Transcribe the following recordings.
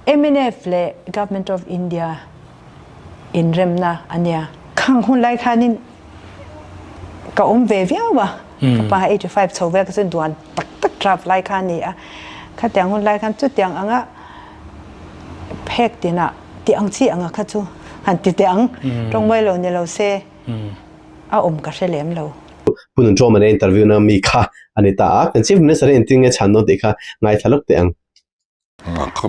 Mnf leh Government of India inremna a nia. Khang hun lai khanin ka awm ve viau a, ka pa 85 chho vel kha chuan duan tak tak draft lai kha a ni a, khatiang hun lai khan chutiang anga phek tinah tih ang chi anga kha chu han ti teh ang, tawngmai lo ni lo se a awm ka hre lem lo. Pu Nunṭawmana interview na mi kha a ni ta a, kan Chief Minister hi engtin nge chhan dawn tih kha ngaithla lawk teh ang.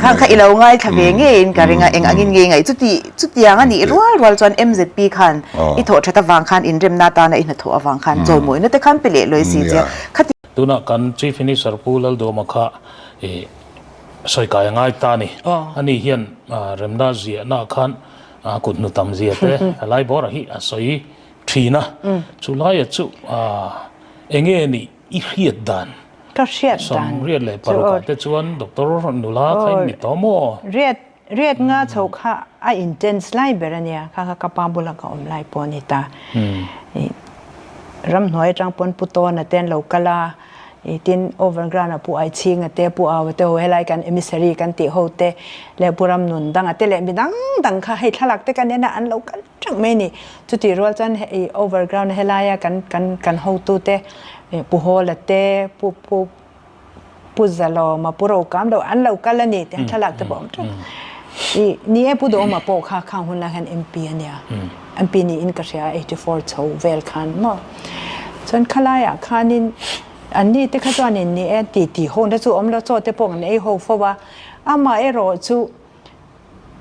Khang kha i lo ngaithla ve ngeiin ka ring a, eng angin nge ngaih chuti chutiang a nih rual rual chuan MZP khan i thawh that avang khan inremna atana i hnathawh avang khan chawimawina te khan pe leh lawi si che a, khati Tunah kan Chief Minister Pu Lalduama kha i sawi kai a ngai ta a ni. Ani hian remna ziahna khan kut hnu tam zia te helai bawrah hi a sawi thin a. Chu laia chu enge nih i hriat dan? Ka hriat dan. Sawmriat leh parukah te chuan Doctor nula kha in ni tawh maw? Riat riat nga chho kha a intense lai ber a nia, kha kha ka pa bula ka awm lai pawh a ni ta. Ramhnuai atang pawn Pu Tawna te an lo kal a, tin overground ah Pu Aichhinga te, Pu Aua te ho helai kan emissary kan tih ho te leh Pu Ramnundanga te leh midang dang kha hei thlalak te kan en a an lo kal teuh mai a ni. Chutih rual chuan hei overground helaia kan kan kan hotute Pu Hawla te, Pu Pu Pu Zalawma, Pu Rokam lo an lo kal a ni tih thlalak te pawh a awm teuh. I ni e Pu Duhawma pawh kha khang hun lai khan MP a nia. MP niin ka hria 84 chho vel khan maw. Chuan khalaiah khanin anni te kha chuanin ni e ti ti ho na chu awm lo chaw te pawh an ei ho fo a. Amaherawh chu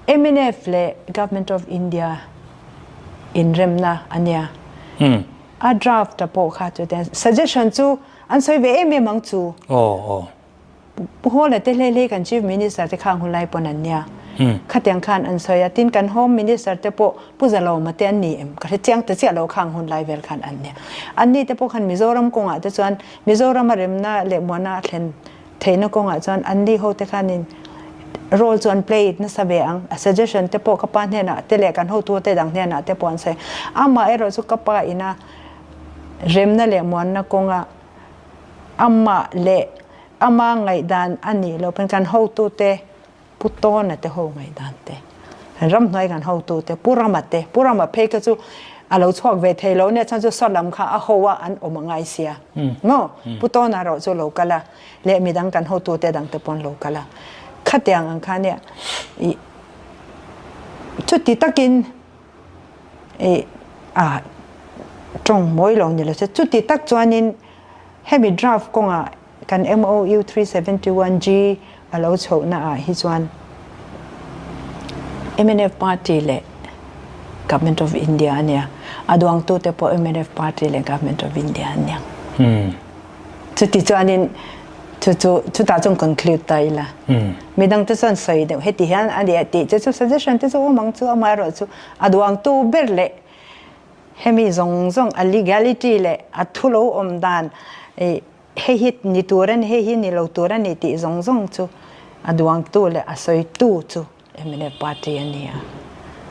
Mnf leh Government of India inremna a nia. A draft a pawh kha chu ten suggestion chu an sawi ve em em ang chu. Pu Hawla te hlei hlei kan Chief Minister te khang hun lai pawn an nia. Khatiang khan an sawi a, tin kan Home Minister te pawh Pu Zalawma te an ni em? Ka hre chiang ta chiah lo khang hun lai vel khan an nia. Anni te pawh khan Mizoram kawngah te chuan Mizorama remna leh muana a thlen Theihna kawngah chuan anni ho te khanin role chu an play nasa ve ang. A suggestion te pawh ka pa hnenah te leh kan hotu te dang hnenah te pawh an sawi. Amah erawh chu ka pa ina remna leh muanna kawnga amah leh ama ngaihdan a nih loh pawn kan hotu te Pu Tawna te ho ngaihdan te, ramhnuai kan hotu te, Pu Rama te, Pu Rama phei kha chu a lo chhuak ve thei lo nia, chhan chu saw lam kha a ho a an awm a ngai sia maw? Pu Tawna erawh chu lo kal a, leh midang kan hotu te dang te pawh an lo kal a, khatiang ang kha nia i chuti takin i a tawng mawi lo ni lo se, chuti tak chuanin hemi draft kawngah Kan MOU 371G a lo chhohna ah hi chuan mnf party leh Government of India a nia. A duangtute pawh mnf party leh Government of India an nia. Chuti chuanin chu chu chutah chuan conclude ta ila. Midang te chuan sawi deuh heti hian a nia tih che chu suggestion te chu awm ang chu amaherawh chu a duangtu ber leh Hemi zawng zawng a legality leh a thu lo awm dan hei hi ni tur a ni, hei hi ni lo tur a ni tih zawng zawng chu a duangtu leh a sawitu chu mnf party a ni a.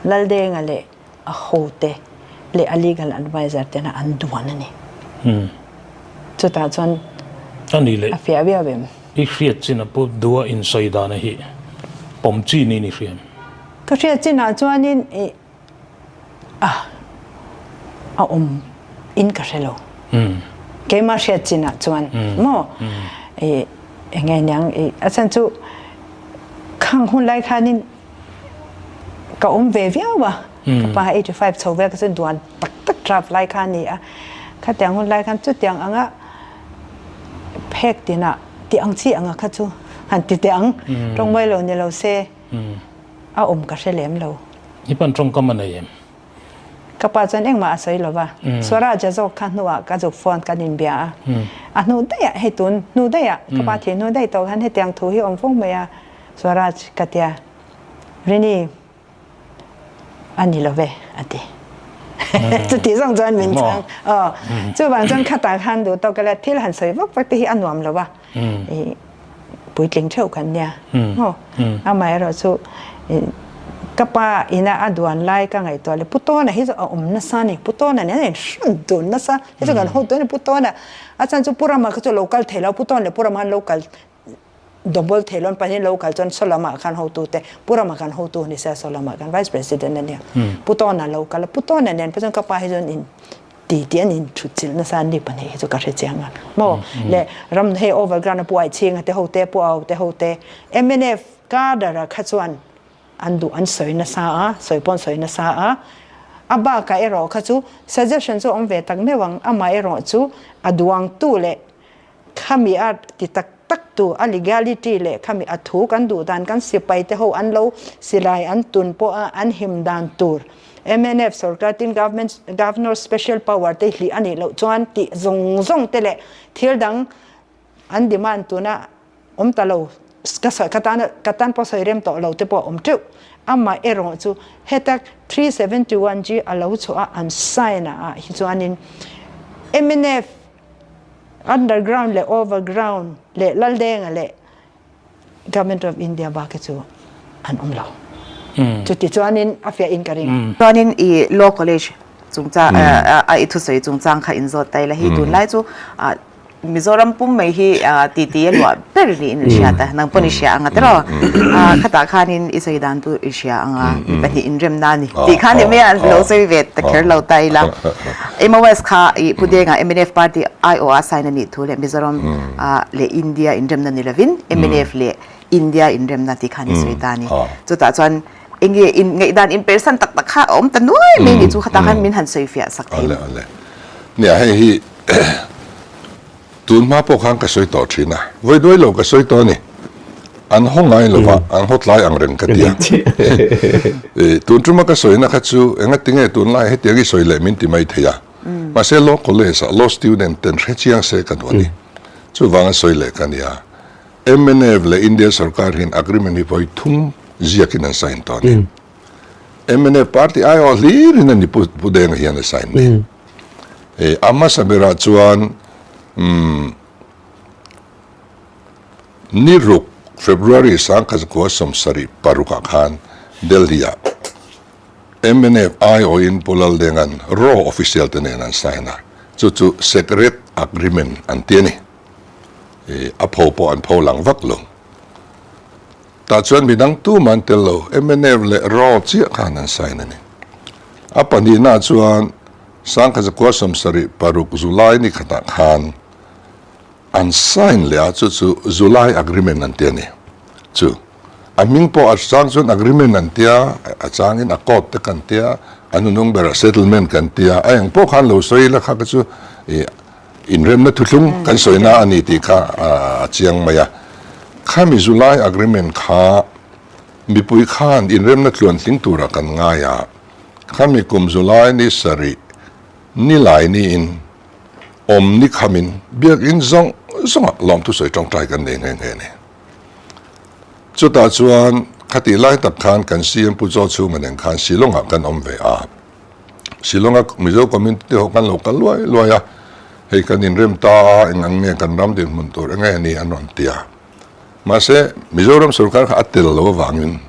Laldenga leh a hote leh a legal adviser tena an duan a ni. Chutah chuan a fiah viau em? I hriat chin a pu dua insawi dana hi pawm chi niin i hria em? Ka hriat chinah chuanin i A a awm in ka hre lo. Keimah hriat chinah chuan maw i enge niang i a chhan chu khang hun lai khanin ka awm ve viau a ka pa 85 chho vel ka chuan duan tak tak draft lai kha a ni a khatiang hun lai khan chutiang anga phek tinah tih ang chi anga kha chu han ti teh ang tawngmai lo ni lo se a awm ka hre lem lo. I pan tawngkam a nei em? Ka pa chuan engmah a sawi lo va, Swaraj-a zawk kha hnuah ka zuk phone kan inbia a. A hnu daih ah, hei tun hnu daih ah, ka pa thih hnu daih tawh khan hetiang thu hi awm fo mai a, Swaraj ka tia, Rini a ni lo ve a ti. Chuti zawng chuan min chhang. Aw, chuvang chuan khatah khan duh tawk ila thil han sawi vak vak te hi a nuam lo va. Puitling theuh kan nia maw? Amaherawh chu ka pa ina a duan lai ka ngaihtuah leh Pu Tawna hi chu a awm nasa a ni. Pu Tawna nen a inhran dun nasa. Hei chu kan hotu a ni Pu Tawna. A chhan chu Pu Rama kha chu a lo kal thei lo. Pu Tawna leh Pu Rama an lo kal Double thei lawn pahnih lo kal chuan saw lamah khan hotute Pu Rama khan hotu ni se saw lamah khan Vice President a nia. Pu Tawna lo kal a, Pu Tawna nen pawh chuan ka pa hi chuan in ti ti an in thut chilh nasa an ni pahnih hi chu ka hre chiang a. Maw le ram hei overground a Pu Aichhinga te ho te Pu Au te ho te mnf cadre ah kha chuan an duh an sawi nasa a, sawi pawh an sawi nasa a. A bakah erawh kha chu suggestion chu a awm ve tak meuh ang, amah erawh chu a duangtu leh Khami a ti tak tak tu, a legality leh khami a thu kan duh dan kan sipai te ho an lo silai an tun pawh a an him dan tur mnf sorkar tin government governor special power te hlih a nih loh chuan tih zawng zawng te leh thil dang an demand tuna awm ta lo ka sawi ka tan ka tan pawh sawi rem tawh lo te pawh a awm teuh amah erawh chu heta 371 G a lo chhuah a an sign ah hi chuanin mnf Underground leh overground leh Laldenga leh Government of India bak hi chu an awm lo. Chuti chuanin a fiah in ka ring. Chuanin i Law College chungchang a i thusawi chungchang kha inzawt ta ila hi tunlai chu Mizoram pum mai hi titi a luah ber niin i hriat a, nang pawn i hria ang a tiraw? Khatah khanin i sawi dan chu i hria ang a, mi pahnih inremna a ni tih kha ni mai a, lo sawi ve ta kher lo ta ila. MOS kha i Pu Denga mnf party aiawh a sign a nih thu leh Mizoram leh India inremna ni lovin mnf leh India inremna tih kha an i sawi ta a ni. Chutah chuan enge in ngaihdan inpersan tak tak kha a awm ta nuai mai ni chu khatah khan min han sawi fiah sak thei. Awle awle. Nia hei hi Tun hma pawh khan ka sawi tawh thin a, vawi duai lo ka sawi tawh a ni. An haw ngai lo va, an haw tlai ang reng ka ti a. Tun tuma ka sawina kha chu engati nge tunlai hetiang i sawi leh min ti mai thei a. Mahse law college ah law student ten hre chiang se ka duh a ni. Chuvanga sawi leh ka nia. Mnf leh India sorkar hian agreement hi vawi thum ziakin an sign tawh a ni. Mnf party aiawh hlirin a ni Pu Denga hian a sign ni. A hmasa berah chuan ni ruk February sangkhat 1976 ah khan Delhi ah mnf aiawhin Pu Laldenga'n raw official te nen an sign a, chu chu secret agreement an ti a ni. A pho pawh an pho lang vak lo. Tah chuan midang tumah an tel lo, mnf leh raw chiah khan an sign a ni. A pahnihnaah chuan 1976 July ni khatah khan an sign leh a, chu chu July Agreement an ti a ni. Chu a hming pawh a chang chuan Agreement an ti a, a changin Accord te kan ti a, a hnunung berah Settlement kan ti a, a eng pawh khan lo sawi ila kha kha chu ih inremna thuthlung kan sawina a ni tih kha a chiang mai a. Khami July Agreement kha mipui khan inremna tluantling turah kan ngai a. Khami kum July ni sarih ni lai niin awm ni khamin biakinn zawng zawngah lawmthu sawi tawngtai kan nei nghe nghe a ni. Chutah chuan khatih lai tak khan kan CM Pu Chaw Chhunga nen khan Shillong-ah kan awm ve a. Shillong-a Mizo community ho kan lo kal luai luai a, hei kan inrem ta a, eng ang nge kan ram dinhmun tur eng nge ni an rawn ti a. Mahse Mizoram sorkar kha a tel lo avangin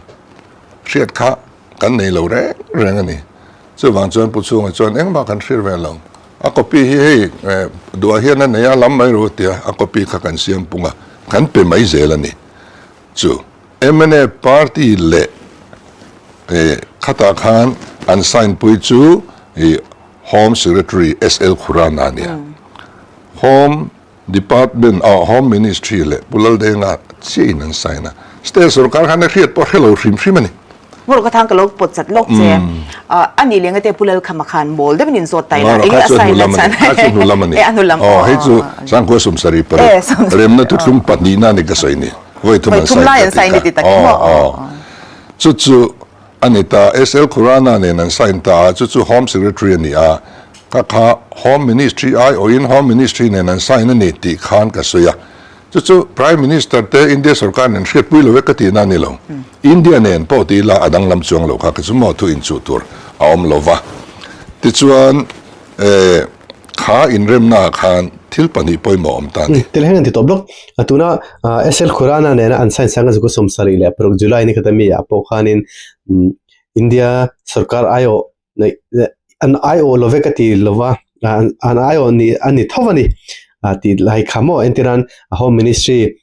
hriat kha Kan nei lo reng reng a ni. Chuvang chuan Pu Chhunga chuan engmah kan hrir ve lo. A copy hi hei duah hian a nei a, lam mai ru tia a copy kha kan siam pung a, kan pe mai zel a ni. Chu mnf party leh khatah khan an sign pui chu Home Secretary SL Khurana a nia. Home Department ah Home Ministry leh Pu Laldenga chiah in an sign a, State sorkar khan a hriat pawh hre lo hrim hrim a ni. Ngawrh ka thang ka lo pawt chat lawk che. A nih leh ngate Pu Lalkhama khan mawl deuhin in zawt ta ila, eng a sign na chhan? Kha chu hnu lam a ni. A hnu lam. Aw, hei chu 1976 remna thuthlung pahnihna a ni ka sawi ni. Vawi thum an sign ka ti kha. Aw, aw. Chu chu a ni ta, SL Khurana nen an sign ta a, chu chu Home Secretary a ni a, Ka kha Home Ministry aiawhin Home Ministry nen an sign a ni tih khan ka sawi a. Chu chu Prime Minister te India sorkar nen hriatpui lo e ka tihna a ni lo. India nen pawh ti ila a danglam chuang lo kha ka chu maw thu inchuh tur a awm lo va. Tichuan kha inremna ah khan thil pahnih pawimawh awm ta a ni. Tel hian an ti tawp lawk. Tuna SL Khurana nena an sign sang a zuka 76 July ni khata mi ah pawh khanin India sorkar aiawh an aiawh lo ve ka ti lo va, an aiawh ni a ni tho a ni tih lai kha maw entir an Home Ministry.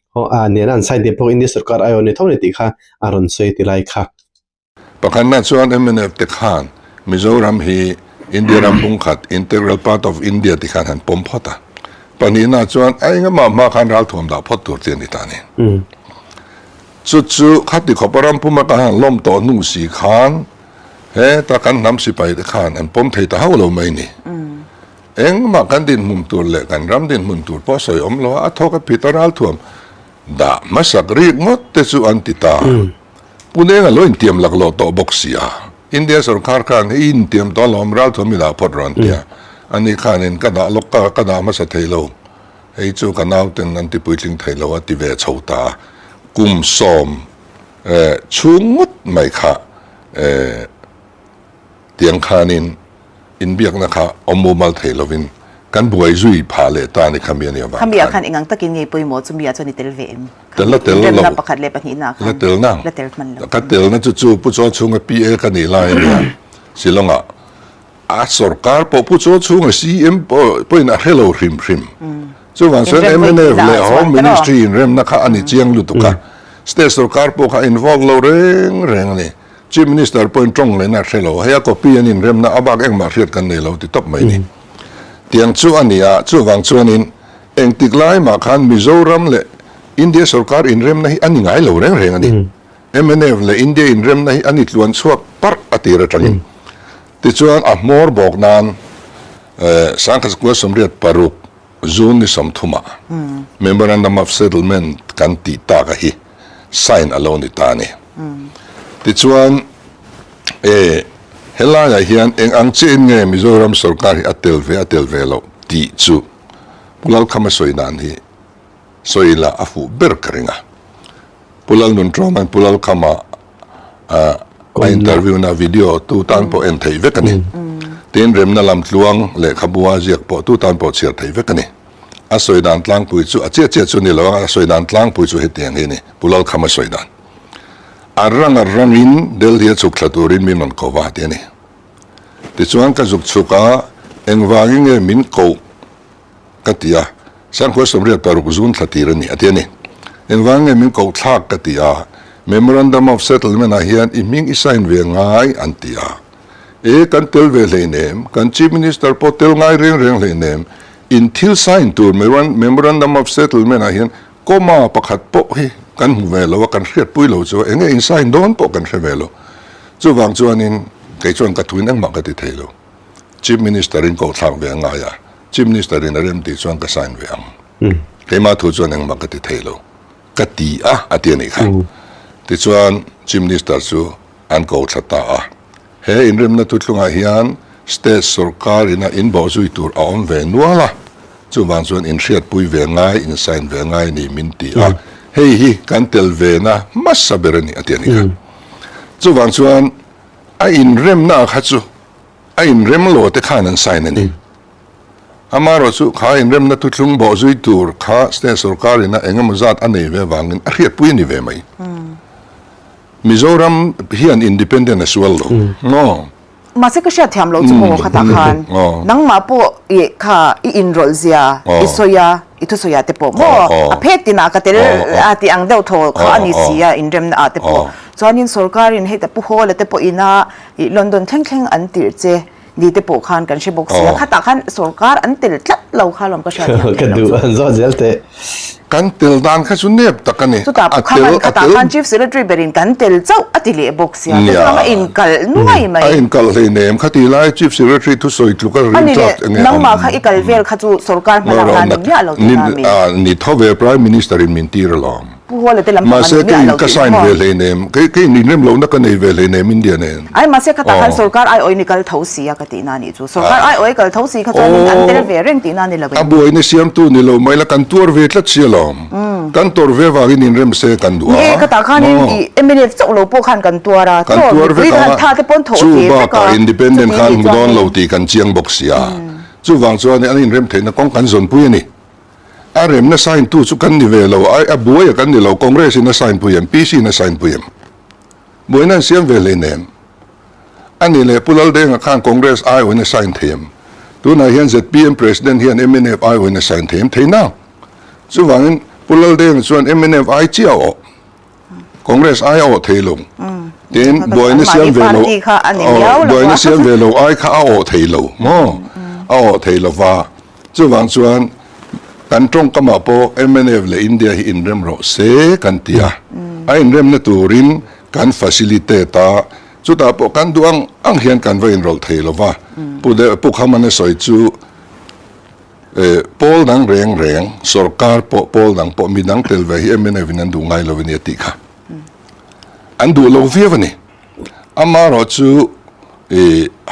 nena an sign tih pawh India sorkar aiawh ni tho ni tih kha a rawn sawi ti lai kha. Pakhatna chuan mnf te khan Mizoram hi India ram bungkhat, integral part of India ti khan han pawm phawt a. Pahnihna chuan a engemaw hma khan ralthuam dah phawt tur chi a ni ta a ni. Chu chu khati khawpa ram puma kan han lawm tawh hnu si khan heta kan hnam sipai te khan an pawm thei ta hauh lo mai ni. Engmah kan dinhmun tur leh kan ram dinhmun tur pawh sawi awm lo a, a thawk a phit a ralthuam dah hmasak rik ngawt te chu an ti ta. Pune a lo intiam laklawh tawh bawk si a, India sorkar khan hei intiam tawh alawm ralthuam i dah phawt rawn tia, ani khanin ka dah lawk ka ka dah hmasa thei lo, hei chu ka nauten an ti puitling thei lo a ti ve chho ta a, kum sawm chhung ngawt mai kha tiang khanin inbiakna kha awm mumal thei lovin kan buai zui phah leh ta a ni khami a nih avang Khami ah khan engang takin ngei pawimawh chu mi ah chuan i tel ve em? Tel la tel lo. Inremna pakhat leh pahnihna ah khan. La tel nang. La tel hman lo. Ka telna chu chu Pu Chaw chhunga PA ka nih lai a nia. Shillong ah a sorkar pawh Pu Chaw chhunga CM pawhin a hre lo hrim hrim. Chuvang chuan mnf leh Home Ministry inremna kha a ni chiang lutuk a. State sorkar pawh kha a involve lo reng reng a ni. Chief Minister pawhin tawng lehna a hre lo. Hei a copy an inremna a bak engmah hriat kan nei lo ti tawp mai ni. Tiang chu a ni a, chuvang chuanin engtik lai mah khan Mizoram leh India sorkar inremna hi a ni ngai lo reng reng a ni. Mnf leh India inremna hi a ni tluan chhuak parh a tir atangin. Tichuan a hmawr bawk nan Sangkhatkua 86 June ni 30 ah Memorandum of Settlement kan tih tak a hi sign a lo ni ta a ni. Tichuan e helaiah hian eng ang chiahin nge Mizoram sorkar hi a tel ve a tel ve loh tih chu Pu Lalkhama sawi dan hi sawi la a fuh ber ka ring a. Pu Lalnuntawma'n Pu Lalkhama a interview na video tu tan pawh en theih vek a ni. Tin, remna lam tluang lehkhabua ziak pawh tu tan pawh chhiar theih vek a ni. A sawi dan tlangpui chu a chiah chiah chu ni lo a, a sawi dan tlangpui chu hetiang hi a ni, Pu Lalkhama sawi dan. A rang a rangin Delhi a chhuk thla turin min rawn ko va ti a ni. Tichuan ka zuk chhuk a, engvangin nge min koh Ka ti a, Sangkhua 86 zun thla tir a ni, a ti a ni. Engvang nge min koh thlak ka ti a, Memorandum of Settlement ah hian i hming i sign ve ngai an ti a. E, kan tel ve hleinem, kan Chief Minister pawh tel ngai reng reng hleinem, in thil sign tur Memorandum of Settlement ah hian comma pakhat pawh hi kan hmu ve lo a, kan hriatpui lo chu a, enge in sign dawn pawh kan hre ve lo. Chuvang chuanin kei chuan ka thuin engmah ka ti thei lo. Chief Minister in koh thlak ve a ngai a, Chief Minister in a rem tih chuan ka sign ve ang. Keimah thu chuan engmah ka ti thei lo. Ka ti a, a ti a nih kha. Tichuan Chief Minister chu an ko thla ta a. He inremna thuthlungah hian State sorkar ina inbawh zui tur a awm ve nual a, chuvang chuan inhriatpui ve ngai, in sign ve ngai ni min ti a. Hei hi kan tel ve na hmasa ber a ni, a ti a nih kha. Chuvang chuan a inremna kha chu A inrem lo te khan an sign a ni. Amaherawh chu kha inremna thuthlung bawh zui tur kha state sorkar ina eng emaw zat a nei ve avangin a hriatpui a ni ve mai. Mizoram hian independent a sual lo. Maw? Mahse ka hriat thiam loh chu maw khatah khan nangmah pawh i kha i inrawlh zia i sawi a, i thusawi ah te pawh maw a phet tinah ka tel a tih ang deuh thaw kha a ni si a inremna ah te pawh. Chuanin sorkarin hei ta Pu Hawla te pawh ina Ih London thleng thleng an tirh che ni te pawh khan kan hre bawk si a, khatah khan sorkar an tel tlat lo kha lawm ka hriat thiam theih loh chu. Ka duh an zawt zel teh. Kan tel dan kha chu nep tak a ni. Chutah A kha tel khan a khatah tel khan Chief Secretary berin kan tel chauh a ti leh bawk sia, Nia. chutiang a inkalh nuai mai. A inkalh hleinem kha ti lai Chief Secretary thusawi tluk a A ni rin leh tlak enge awm. nangmah kha i kal vel kha chu sorkar hmalak na ni miah lo tihna a mi. Ni tho ve Prime Minister in min tir alawm. Pu Huala te lam pang an Mahse ni miah keiin lo ka tih sign maw? ve hleinem, kei keiin inrem lohna ka nei ve hleinem India nen. Ai mahse khatah khan Aw. sorkar aiawhin i kal tho si a ka tihna anih chu. Sorkar aiawh i kal tho si kha chuanin an tel ve reng tihna a ni lo A em? buaina siamtu ni lo mai la kan tuar ve tlat si alawm. Kan tawrh ve vangin inrem se kan duh a. Ni e khatah khanin Maw? i mnf chauh lo pawh khan kan tuar a, Kan tawr tuar mipui vek khan a, tha te pawn thawh chu ve vek a, bakah independent chuti khan nih hmu dawn chuanin. lo tih kan chiang bawk si a. Chuvang chuan an inrem theihna kawng kan zawnpui a ni. A remna sign tu chu kan ni ve lo, a buai a kan ni lo, Congress in a sign pui em, PC in a sign pui em? Buaina an siam ve hleinem. A ni leh Pu Laldenga khan Congress aiawhin a sign thei em? Tunah hian zpm President hian mnf aiawhin a sign thei em? Thei nang. Chuvangin Pu Laldenga chuan mnf ai chiah a awh. Congress ai a awh thei lo. Tin, buaina siam ve lo, buaina siam ve lo ai kha a awh thei lo maw? A awh thei lo va. Chuvang chuan kan tawngkamah pawh mnf leh India hi inrem rawh se kan ti a. A inremna turin kan facilitate a, chutah pawh kan duh ang ang hian kan va inrawlh thei lo va. Pu Pu Khamana sawi chu Pawl dang reng reng, sorkar pawh pawl dang pawh mi dang tel ve hi mnf in an duh ngai lo a ni a tih kha. An duh lo viau a ni. Amaherawh chu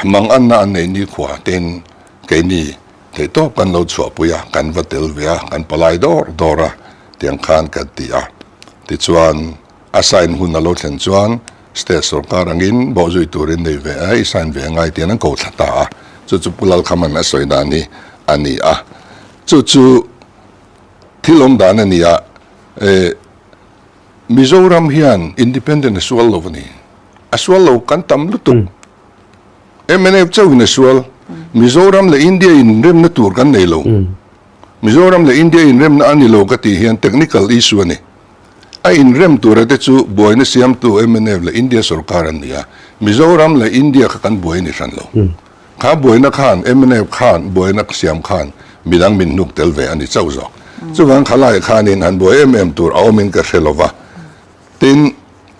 manganna an neih nikhua tein keini theihtawp kan lo chhuahpui a, kan va tel ve a, kan palai dawr dawr a tiang khan kan ti a. Tichuan A sign hun a lo thlen chuan state sorkar angin bawhzui turin nei ve a, i sign ve angai tiin an ko thla ta a. Chu chu Pu Lalkhaman a sawi dan hi a ni a. Chu chu thil awm dan a ni a, e Mizoram hian independent a sual lo a ni. A sual lo kan tam lutuk. Mnf chauhin a sual. Mizoram leh India inremna tur kan nei lo. Mizoram leh India inremna a ni lo ka tih hian technical issue a ni. A inrem tura te chu buaina siamtu mnf leh India sorkar an ni a, Mizoram leh India kha kan buai a ni hran lo. Kha buaina khan mnf khan buaina siam khan midang min hnuk tel ve a ni chauh zawk. Chuvang khalai khanin han buai em em tur a awmin ka hre lo va. Tin,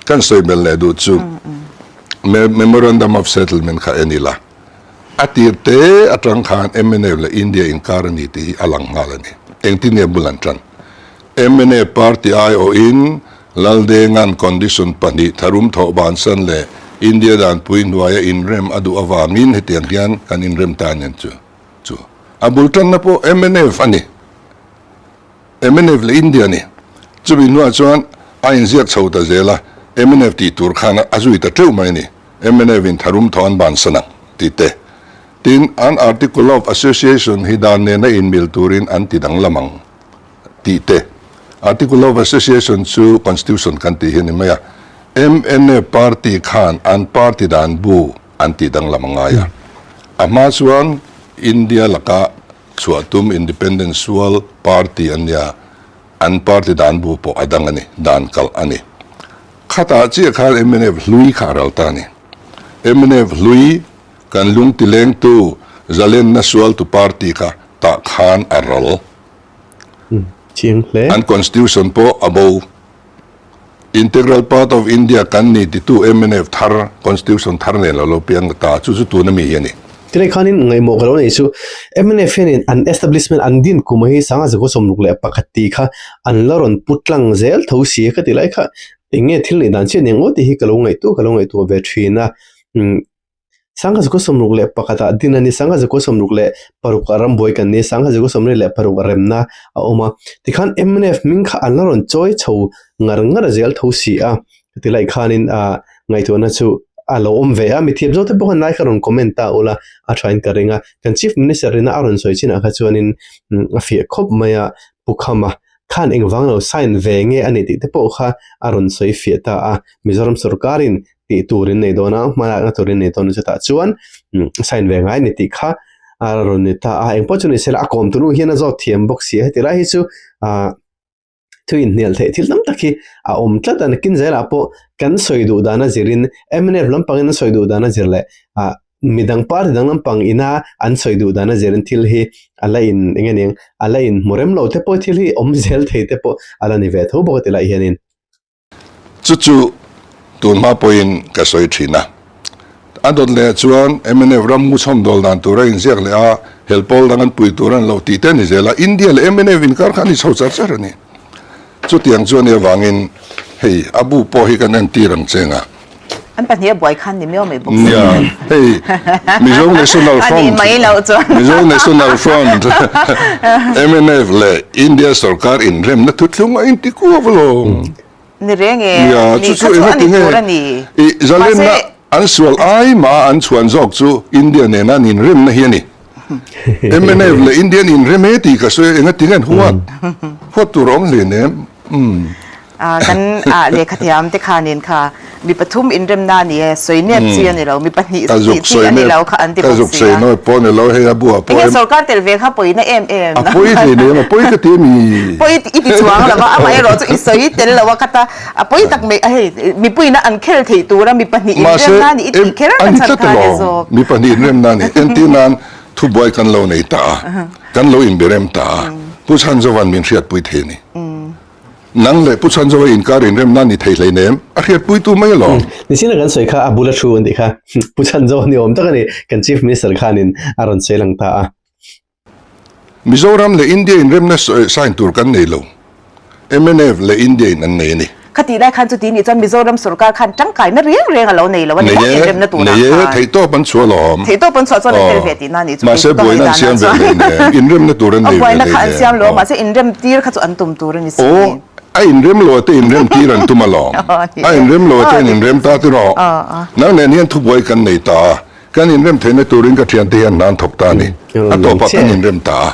kan sawi belh leh duh chu Memorandum of Settlement kha en ila, a tir te atang khan mnf leh India inkar a ni tih hi a lang nghal a ni. Engtin nge bul an tan? Mnf party aiawhin Laldenga'n condition pahnih tharum thawh bansan leh India danpui hnuaia inrem a duh avangin hetiang hian kan inrem ta nen chu chu a bul tanna pawh mnf a ni. Mnf leh India a ni. Chumi hnuah chuan a inziak chho ta zel a, mnf tih tur khan a zui ta teuh mai a ni. Mnf in tharum thawh an bansan ang tih te. Tin, an Article of Association hi dan nena inmil turin an ti danglam ang. tih te. Article of Association chu Constitution kan tih hi a ni mai a. Mnf party khan an party dan bu an tih danglam a ngai a. A hma chuan India laka chhuah tum Independent sual party an nia, an party dan bu pawh a dang a ni, dan kalh a ni. Khatah chiah khan mnf hlui kha a ral ta a ni. Mnf hlui kan lung tilengtu zalenna sualtu party kha tah khan a ral. Chiang hle. An constitution pawh a bo. Integral part of India kan ni titu mnf thar constitution thar nen lo lo piang ta chu chu tuna mi hi a ni. Tilai khanin ngaihmawh ka lo nei chu mnf hianin an establishment an din kum hi sanga zakua 61 tih kha an la rawn pu tlang zel tho si a ka ti lai kha eng nge thil neih dan chiah nen ngawt tih hi ka lo ngaihtuah ka lo ngaihtuah ve thin a. Sangha zakua 61 ah din a ni, sangha zakua 66 ah rambuai kan ni, sangha zakua 46 ah remna a awm a. Tikhan mnf hming kha an la rawn chawi chho ngar ngar zel tho si a, heti lai khanin ah ngaihtuahna chu a lo awm ve a. Mithiam zawk te pawh khan lai kha rawn comment ta ula a thain ka ring a. Kan Chief Minister ina a rawn sawi chinah kha chuanin a fiah khawp mai a, Pu Khama khan engvang lo sign ve nge a nih tih te pawh kha a rawn sawi fiah ta a. Mizoram sorkarin tih tur in nei dawn a, hmalakna tur in nei dawn a chutah chuan sign ve ngai a ni tih kha a rawn ni ta a, engpawh chu ni se la a kawm tunu hian a zawt thiam bawk si a, heti lai hi chu ah thu inhnial theih thil tam tak hi a awm tlat a, nakin zelah pawh kan sawi duh dan a zirin mnf lampangin an sawi duh dan a zir leh ah midang party dang lampang ina an sawi duh dan a zirin thil hi a la in eng nge ni ang a la inhmu rem lo te pawh thil hi awm zel thei te pawh a la ni ve tho bawk a ti lai hianin. Chu chu tun hma pawhin ka sawi thin a. A dawt leh chuan mnf ram ngu chhawmdawl dan tur a inziak leh a, hel pawl dang an pui tur an lo tih te a ni zel a. India leh mnf inkar kha a ni chho char char a ni. Chutiang chu a nih avangin hei a bu pawh hi kan entir ang cheng a. An pahnih a buai khan ni miau mai bawk si. Nia, hei Mizo National Front, A nih mai loh chuan. Mizo National Front, mnf leh India sorkar inremna thuthlung a inti kuau alawm. Ni reng e, Nia, ni chu kha chu chu a engati ni nge tur a ni. I zalenna Mahse an sual ai mah a an chhuan zawk chu India nena an inremna hi a ni. Mnf leh India an inrem e tih ka sawi a, engati nge an huat? Huat tur a awm hleinem. Umm. Kan lehkhathiam te khanin kha mi pathum inremna a ni e, sawi nep chi a ni lo, mi pahnih tih chi a ni lo kha an ti bawk si a. Ka zuk sawi nawi pawh a ni lo, hei a buah pawh. Enge sorkar tel ve kha pawina em em. A pawi hle nem, a pawi ka ti a mi. Pawi i ti chuang lo a, amaherawh chu i sawi tel lo a khata a pawi tak mai, hei mipuiina an khel theih tura mi pahnih inremna a ni i tih kher a chhan kha a ni zawk. Mi pahnih inremna a ni, entir nan thubuai kan lo nei ta a, kan lo inberem ta a, Pu Chhanzova'n min hriatpui thei a ni. Nang leh Pu Chhanzova inkar inremna ni thei hleinem, a hriatpuitu mai alawm. Nichina kan sawi kha a bula thu an tih kha Pu Chhanzova ni awm tak a ni, kan Chief Minister khanin a rawn sawi lang ta a. Mizoram leh India inremna sign tur kan nei lo, mnf leh India in an nei a ni. Khatih lai khan chuti nih chuan Mizoram sorkar khan tangkaina reng reng a lo nei lo a ni maw inremna turah khan. Nei e, theihtawp an chhuah alawm. Theihtawp an chhuah chuan an tel ve tihna a nih chu. Mahse buaina an siam ve hleinem, inremna tur an nei ve hleinem. Buaina kha an siam lo a, mahse inrem tir kha chu an tum tur a ni si. Aw, a inrem lo a te inrem tir an tum alawm. A inrem lo a te an inrem ta tiraw. Nang nen hian thubuai kan nei ta a, kan inrem theihna turin ka thiante hian hna an thawk ta a ni. A tawpah kan inrem ta a.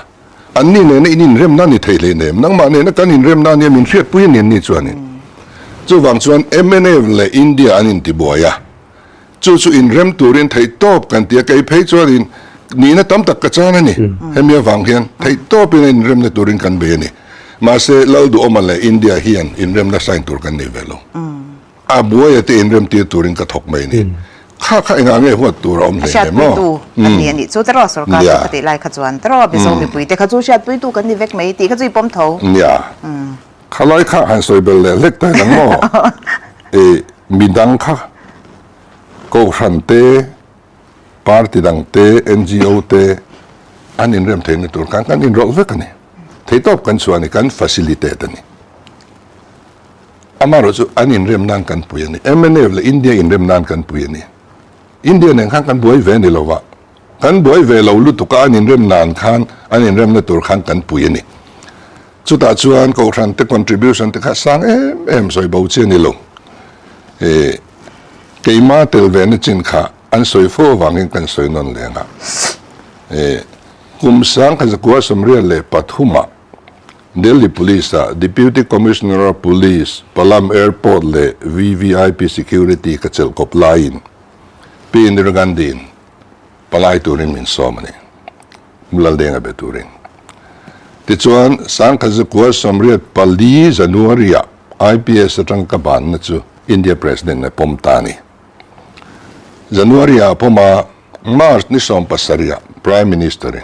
Anni nena in inremna ni thei hleinem, nangmah nena kan inremna ania min hriatpui a ni anni chuanin. Chuvang chuan mnf leh India an intibuai a, chu chu inrem turin theihtawp kan ti a, kei phei chuanin nihna tam tak ka chan a ni, hemi avang hian theihtawpin a inremna turin kan bei a ni. Mahse Lalduhawma leh India hian inremna sign tur kan nei ve lo. A buaia te inremtir turin ka thawk mai a ni. Kha kha engah nge huat tur a awm hle hle maw? Hriatpuitu kan ni a nih chu teraw sorkar chu ka tih lai kha chuan teraw Mizo mipui te kha chu hriatpuitu kan ni vek mai tih kha chu i pawm tho. Nia. Khalai kha han sawi bel leh hlek ta hian ang maw? I midang kha Kohhran te, party dang te, NGO te an inrem theihna tur khan kan inrawlh vek a ni. Theihtawp kan chhuah a ni, kan facilitate a ni. Amaherawh chu an inrem nan kan pui a ni. Mnf leh India inrem nan kan pui a ni. India nen khan kan buai ve a ni lo va, kan buai ve lo lutuk a an inrem nan khan an inremna tur khan kan pui a ni. Chutah chuan Kohhran te contribution te kha sang em em sawi bo chi a ni lo. Keima tel ve na chin kha an sawi fo avangin kan sawi nawn leng a. Kum 1934 ah Delhi Police-ah Deputy Commissioner of Police, Palam Airport leh VVIP Security ka chelh kawp laiin Pi Indira Gandhi-in palai turin min sawm a ni, Mulaldenga be turin. Tichuan, 1984 January-ah IPS atang ka banna chu India President a pawm ta a ni. January-ah a pawm a, March ni 17-ah Prime Minister-in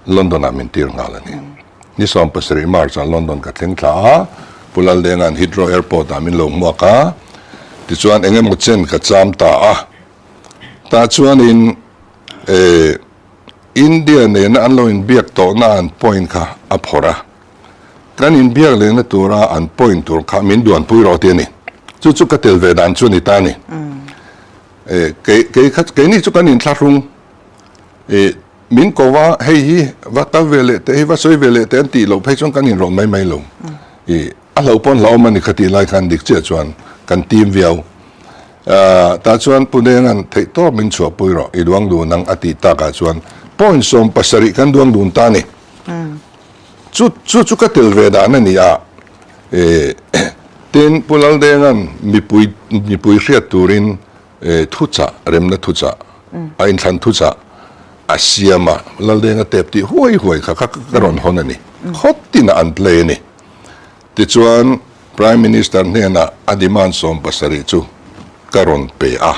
London ah min tir nghal a ni. Ni 17 March ah London ka thleng thla a, Pu Laldenga'n Heathrow Airport ah min lo hmuak a, tichuan eng emaw chen ka cham ta a. Tah chuanin eh India nena an lo inbiak tawhna an point kha a phawrh a, kan inbiak lehna tura an point tur kha min duanpui rawh ti a ni. Chu chu ka tel ve dan chu a ni ta a ni. Eh kei kei kha keini chu kan inthlahrung eh Min ko va, hei hi va kal ve leh teh, hei va sawi ve leh teh an tih loh phei chuan kan inrawlh mai mai lo. I a hlauh pawn hlauhawm a ni kha tih lai khan dik chiah chuan kan tim viau. Tah chuan Pu Denga'n theihtawp min chhuahpui rawh, i duang dun ang a tih takah chuan point 70 kan duang dun ta a ni. Chu chu chu ka tel ve dan a ni a. Tin, Pu Laldenga'n mipui mipui hriat turin Thuchah, remna thuchah, a inthlan thuchah a siam a, Laldenga tep tih huai huai kha kha ka rawn hawn a ni. Khawp tinah an play a ni. Tichuan, Prime Minister hnenah a demand 70 chu ka rawn pe a,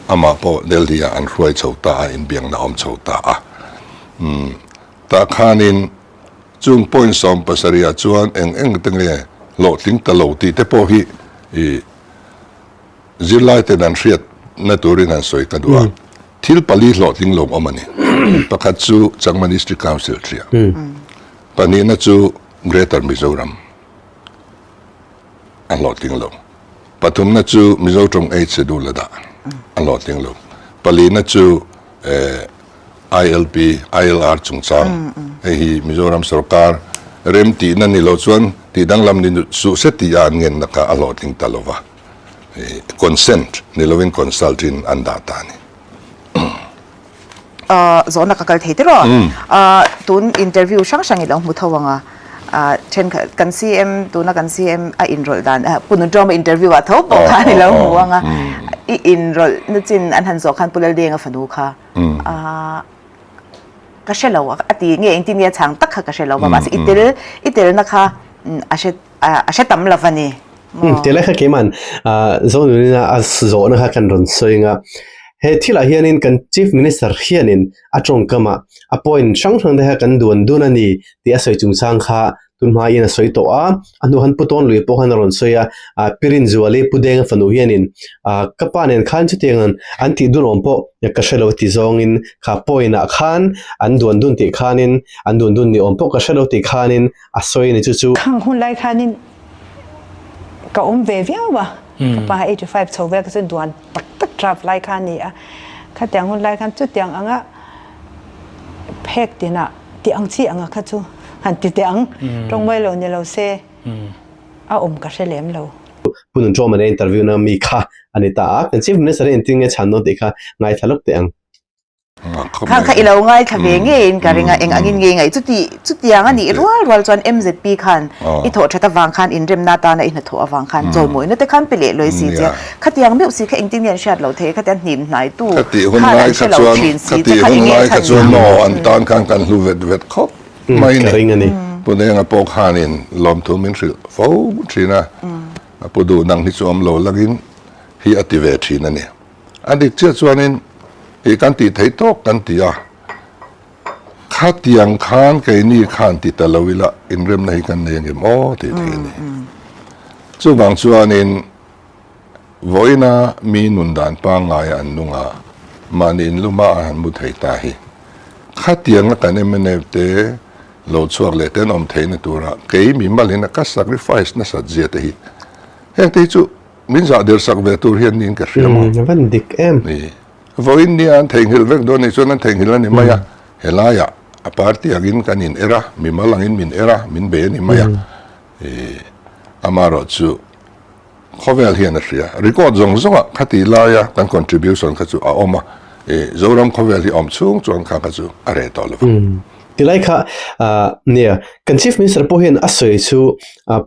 amah pawh Delhi-ah an hruai chho ta a, inbiakna a awm chho ta a. Umm, tah khanin chung point 70 ah chuan eng eng te nge hlawhtling ta lo tih te pawh hi i Zirlai ten an hriat na turin an sawi ka duh a, thil pali hlawhtling lo awm a ni. Pakhat chu Chakma District Council hria, pahnihna chu Greater Mizoram a hlawhtling lo, pathumna chu Mizo tawng Eight Schedule a dah a hlawhtling lo, palina chu ILP, ILR chungchang hei hi Mizoram sorkar rem tihna ni lo chuan tih danglam ni suh se tih a an ngenna kha a hlawhtling ta lo va. Consent ni lovin consult in an dah ta a ni. Zawhna ka kal thei tiraw? Tun interview hrang hrang i lo hmu tho ang a. Thenkhat kan CM tuna kan CM a inrawlh dan Pu Nunṭawma interview ah tho pawh khan i lo hmu ang a, i inrawlh na chin an han zawh khan Pu Laldenga fanu kha ka hre lo a ti nge engtin nge a chhang tak kha ka hre lo va mahse i tel i telna kha a hre a hre tam lo va ni maw. Tilai kha keiman Zonunina a zawhna kha kan rawn sawi ang a, he thilah hianin kan Chief Minister hianin a tawngkamah a point hrang hrang te kha kan duan dun a ni tih a sawi chungchang kha tunhmain a sawi tawh a, a hnu khan Pu Tawnlui pawh khan a rawn sawi a, ah Pirin Zuali Pu Denga fanu hianin ah ka pa nen khan chutiang an tih dun awm pawh ka hre lo ti zawngin kha point ah khan an duan dun tih khanin an duan dun ni awm pawh ka hre lo tih khanin a sawi a ni chu chu. Khang hun lai khanin ka awm ve viau a, ka pa 85 chho vel ka chu duan tak tak draft lai kha a ni a, khatiang hun lai khan chutiang anga phek tinah tih ang chi anga kha chu han ti teh ang, tawngmai lo ni lo se a awm ka hre lem lo. Pu Nunṭawma nen interview na mi kha a ni ta a, kan Chief Minister hi engtin nge chhan dawn tih kha ngaithla lawk teh ang. Khang kha i lo ngaithla ve ngeiin ka ring a, eng angin nge ngaih chuti chutiang a nih rual rual chuan MZP khan i thawh that avang khan inremna atana i hnathawh avang khan chawimawina te khan pe leh lawi si che a, khatiang meuh si kha engtin nge an hriat loh thei a, khatiang hnim hnaitu khan an hre lo thin si che kha eng nge a chhan chuan maw an tan khan kan hlu vet vet khawp mai a ni. Pu Denga pawh khanin lawmthu min hrilh fo thin a, a pu duh nang hi chu awm lo langin hi a ti ve thin a ni. A dik chiah chuanin ih kan tih theih tawk kan ti a, khatiang khan keini khan ti ta lo ila inremna hi kan nei angem aw tih theih a ni. Chuvang chuanin vawiina mi nun dan pangngaia an nung a, mahni inluma a han mu thei ta hi khatianga kan mnf te lo chhuak leh te an awm theihna tura kei mimalina ka sacrifice nasat zia te hi heng te hi chu Min zah der sak ve tur hian niin ka hria maw? A van dik em. Ni. Vawiin nia an theihnghilh vek dawn nih chuan an theihnghilh a ni mai a. Helaiah a party angin kan in er a, mimal angin min er a, min bei a ni mai a. Amaherawh chu khawvel hian a hria. Record zawng zawngah khati laia kan contribution kha chu a awm a. Zoram khawvel hi awm chhung chuan kha kha chu a reh tawh lo vang. Tilai kha nia kan Chief Minister pawh hian a sawi chu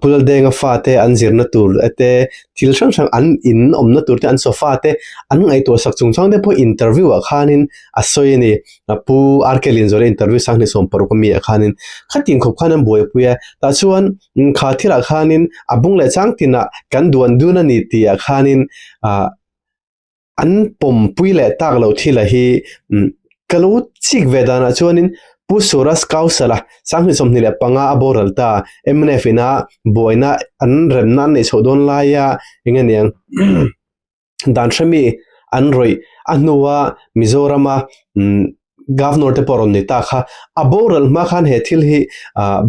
Pu Laldenga fate an zirna tur te thil hrang hrang an in awmna tur te an sofa te an ngaihtuah sak chung chang te pawh interview ah khanin a sawi a ni. Pu RK Lianzuala interview Sanghnih 60 ami ah khanin khatin khawp khan an buaipui a tah chuan kha thilah khanin a bung leh chang tinah kan duan dun a ni tih ah khanin An pawmpui leh tak loh thila hi ka lo chik ve danah chuanin Pu Suraj Kausala 2025 a boral ta mnf ina buaina an remna an neih chhoh dawn laia eng aniang dan hremi an rawih a hnua Mizorama Governor te pawh rawn ni ta kha a boral hma khan he thil hi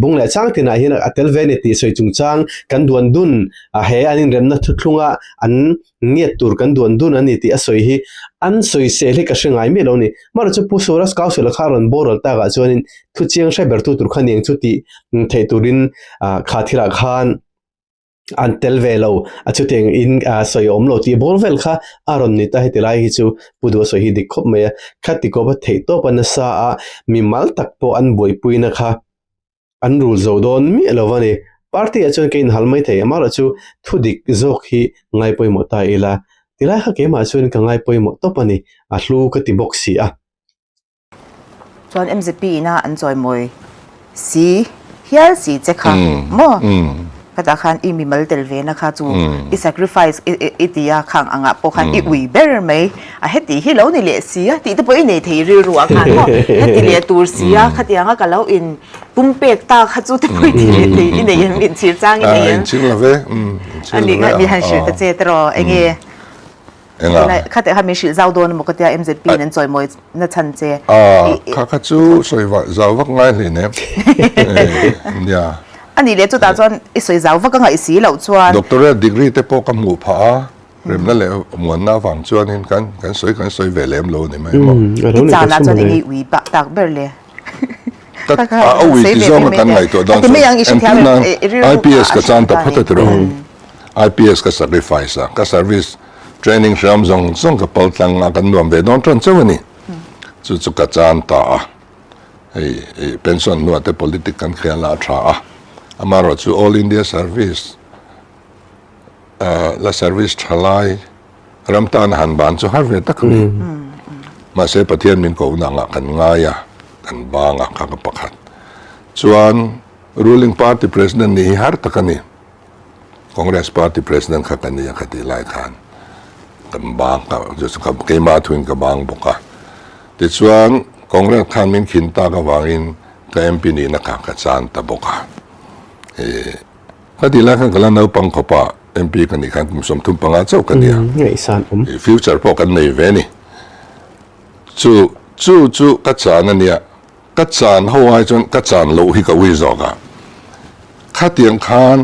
bung leh chang tinah hian a tel ve a ni tih sawi chungchang kan duan dun he an inremna thuthlunga an ngiat tur kan duan dun a ni tih a sawi hi an sawisel hi ka hre ngai miah lo a ni. Amaherawhchu chu Pu Suraj Kaushal kha a rawn boral takah chuanin thu chiang hre bertu tur kha niang chu tih theih turin kha thilah khan an tel ve lo a chutiang in sawi awm lo tih bawr vel kha a rawn ni ta heti lai hi chu Pu Duha sawi hi dik khawp mai a, khati kawp a theih tawp a nasa a mimal tak pawh an buaipui na kha an rul zo dawn miah lo a ni. Party ah chuan ka inhal mai thei amaherawh chu thu dik zawk hi ngai pawimawh ta ila tilai kha keimah chuan ka ngai pawimawh tawp a ni, a hlu ka ti bawk si a. Chuan MZP ina an chawimawi si hial si che kha maw? Khatah khan i mimal tel ve na kha chu i sacrifice i ti a khang angah pawh khan i ui ber mai a heti hi lo ni leh si a tih te pawh i nei thei rilru ah khan maw heti leh tur si a khatianga ka lo in pumpek ta kha chu te pawh i ti leh thei i nei em inchhir chang i nei em? Inchhir lo ve a nih kha mi han hrilh ta che tiraw enge? Enga? Kha teh kha min hrilh zau dawn emaw ka tia MZP in an chawimawi na chhan che. Ah, kha kha chu sawi vak zau vak ngai hlei nem. Nia. A nih leh chutah chuan i sawi zau vak a ngaih si loh chuan. Doctorate degree te pawh ka hmuh phah a, remna leh muanna avang chuanin kan kan sawi kan sawi ve lem lo ni mai maw. I chanah chuan eng nge ui pah tak ber le? A ui ti zawng a kan ngaihtuah dawn chuan engtin nan IPS ka chan ta phawt a ti rawh. IPS ka sacrifice a, ka service training hram zawng zawng ka pal tlang a, kan nuam ve dawn tan chauh a ni. Chu chu ka chan ta a, hei pension hnuah te politic kan khel a, a tha a. Amaherawhchu All India Service la service tha lai ram tan a han ban chu har ve tak a ni. Mahse Pathian min kohna angah kan ngai a, kan bang a kha ka pakhat. Chuan ruling party president nih hi har tak a ni. Congress party president kha ka ni a kha tih lai khan kan bang ka keimah thuin ka bang bawk a. Tichuan Congress khan min khin tak avangin ka MP nihna kha ka chan ta bawk a. Ka tih lai khan ka la naupang khawp a, MP ka nih khan kum 35 chauh ka ni a. Future pawh kan nei ve a ni. Chu chu chu ka chan a nia, ka chan ho ai chuan ka chan loh hi ka ui zawk a. Khatiang khan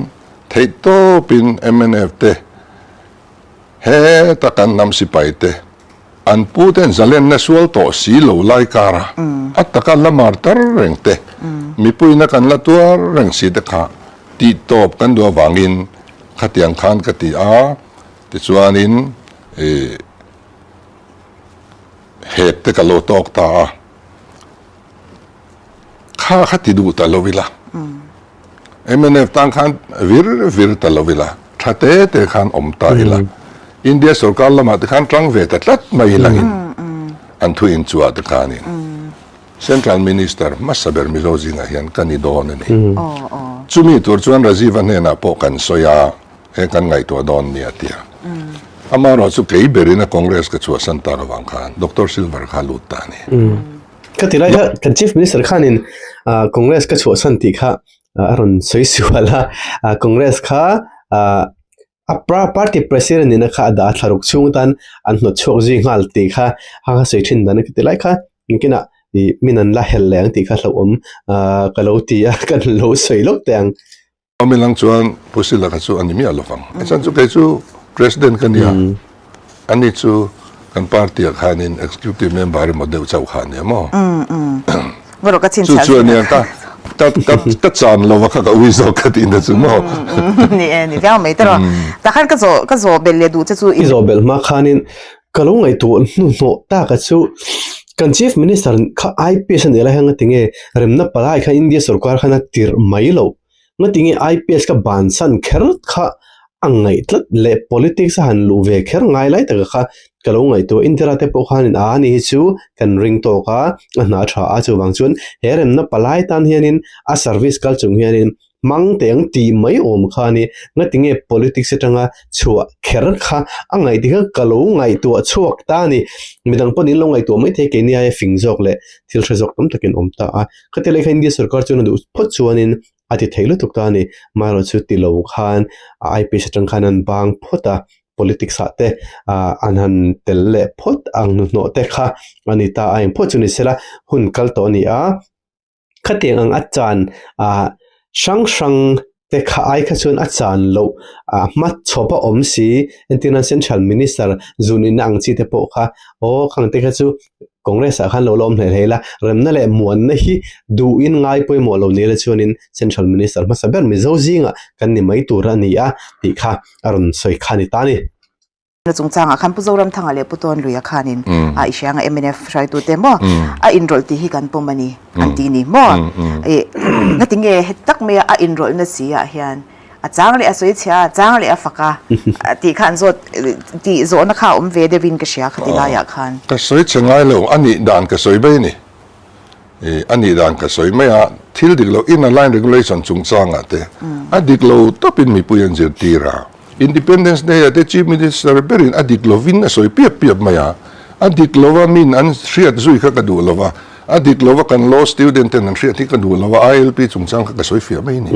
theihtawpin mnf te heta kan hnam sipai te An puten zalenna sual tawh si lo lai kara a taka la mar tar reng te, mipuina kan la tuar reng si te kha tih tawp kan duh avangin khatiang khan ka ti a, tichuanin ih hek te ka lo tawk ta a. Kha kha ti duh ta lo ila. Mnf tan khan vir vir ta lo ila. Tha te te khan awm ta ila. India sorkar lamah te khan tang ve ta tlat mai ilangin an thu inchuah te khanin Central Minister hmasa ber Mizo zingah hian ka ni dawn a ni. Chumi tur chuan Rajiv-a hnenah pawh kan sawi a, he kan ngaihtuah dawn nia tia. Amaherawh chu kei berin a Congress ka chhuahsan tak avang khan Doctor Silver kha lut ta a ni. Ka ti lai kha kan Chief Minister khanin Congress ka chhuahsan tih kha a rawn sawi sual a, Congress kha a party president nihna kha a dah a thlaruk chhung atan an hnawt chhuak zui nghal tih kha a sawi thin dan a ka ti lai kha engtinah ih min an la helh leh ang tih kha hlauhawm ka lo ti a kan lo sawi lawk teh ang. Awm ilang chuan Pu Sila kha chu a ni miah lovang. A chhan chu kei chu President ka nia, ani chu kan party ah khanin Executive Member emaw deuh chauh kha a nia maw? Chu chu a nia ka ka ka ka chan lova kha ka ui zawk ka tihna chu maw? Ni e, ni viau mai tawh. Takhan ka zawh ka zawh belh leh duh che chu. I zawh belh hma khanin ka lo ngaihtuah hnuhnawh tak a chu kan Chief Minister kha IPS a nih lai kha ngatinge remna palai kha India sorkar khan a tirh mai loh. Ngatinge IPS ka bansan kher kha a ngaih tlat leh politics a han luh ve kher ngai lai taka kha ka lo ngaihtuah Indira te pawh khanin a ni hi chu kan ring tawk a, a hna tha a chuvang chuan he remna palai tan hianin a service kal chung hianin hmang teh ang tih mai awm kha a ni. Ngatinge politics atanga chhuah kher kha a ngaih tih kha ka lo ngaihtuah chhuak ta a ni. Midang pawhin in lo ngaihtuah maithei keini aia fing zawk leh thil hre zawk tam takin awm ta a. Khati leh kha India sorkar chuan a duh phawt chuanin a ti thei lutuk ta a ni. Amaherawhchu chu ti lo khan a IPS atang khan an bang phawt a, politics ah te an han tel leh phawt ang hnuhnawh te kha a ni ta a, engpawh chu ni sela hun kal tawh a ni a. Khatiang ang a chan ah hrang hrang te kha ai kha chuan a chan loh ah hma chhawp a awm si entir nan central minister zun inna ang chi te pawh kha aw khang te kha chu congress ah khan lo la awm hlei hlei la remna leh muanna hi duhin ngai pawimawh lo ni la chuanin central minister hmasa ber mizo zingah kan ni mai tur a ni a tih kha a rawn sawi kha a ni ta a ni. Na chungchangah khan Pu Zoramthanga leh Pu Tawnluia khanin a i hrianga mnf hruaitute maw a inrawlh tih hi kan pawm a ni an ti ni maw i ngatinge heti tak maia a inrawlhna si ah hian a chang leh a sawi chhia a chang leh a fak a tih kha an zawt tih zawhna kha a awm ve deuhin ka hria khati laiah khan. Ka sawi chhe ngai lo a nih dan ka sawi mai a ni. I a nih dan ka sawi mai a, thil dik lo inner line regulation chungchangah te a dik lo tawpin mipui an zirtir a, Independence Day ah te Chief Minister berin a dik lovin a sawi piap piap mai a, a dik lova min an hriat zui kha ka duh lo va, a dik lova kan law student ten an hriat hi ka duh lo va, ILP chungchang kha ka sawi fiah mai a ni.